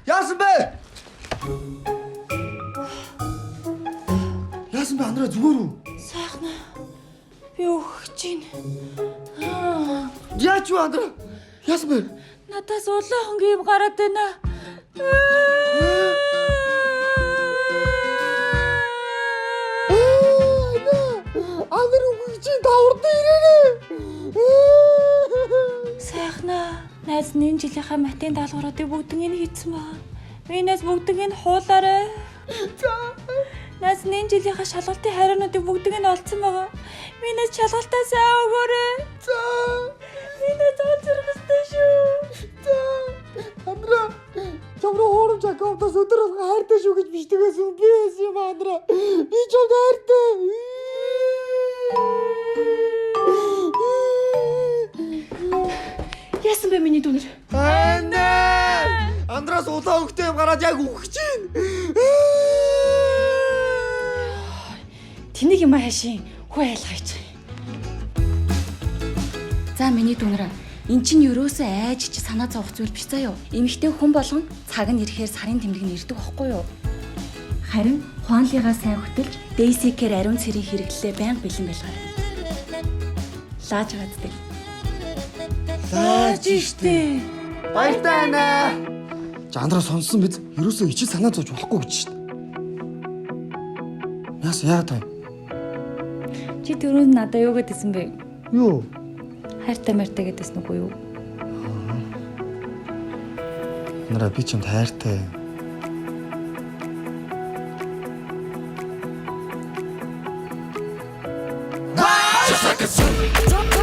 Яасан бэ? Яасан бэ, Андраа, зүгээр үү? Сайхан. Би өгч байна. Яаж юу, Андраа? Яасан бэ? Надаас улаан хонгийн юм гараад байна. Андраа үгүй чи давард ирээрээ. Сайхнаа. Найз нь энэ жилийнхаа матын даалгавруудыг бүгднийг нь хийцэн байгаа. Миний найз бүгднийг нь хуулаарай. За. Найз нь энэ жилийнхаа шалгалтын хариунуудыг бүгднийг нь олцсон байгаа. Миний найз шалгалтаа сайн өгөөрэй. За. Миний найз олзрох ёстой шүү. За. Андраа. Чамруу хуурамч аккаунтаас өдөр болгон хайртай шүү гэж бичдэг байсан. Би байсан юм, Андраа. Би чамд хайртай. Яасан бэ миний дүүнер? Анаа! Андраас улаан хөнгөтэй юм гараад яг үхэж байна. Тэнийг юм хаашийн хүү айлгаач. За, миний дүүнэр, эн чинь ерөөсөө айж чи санаа зовох зүйл биш заяо. Эмэгтэй хүн болгон цаг нь ирэхээр сарын тэмдэг нь ирдэг байхгүй юу? Харин Хуанлигаа сайн хөтөлж Daisy-кэр ариун цэрийн хэрэглэлээ байнга бэлэн байлгаарай. Лааж байгаа зү. Лааж штэ. Баяртай, анаа. Чи Андраа сонссон биз? Ерөөсөө ичил санаа зовж болохгүй гэж штэ. Яас яа та? Чи түрүүнд надаа юу гэдсэн бэ? Юу? Хайртай мартай гэдсэн үгүй юу? Андраа, би чамд хайртай. Just like a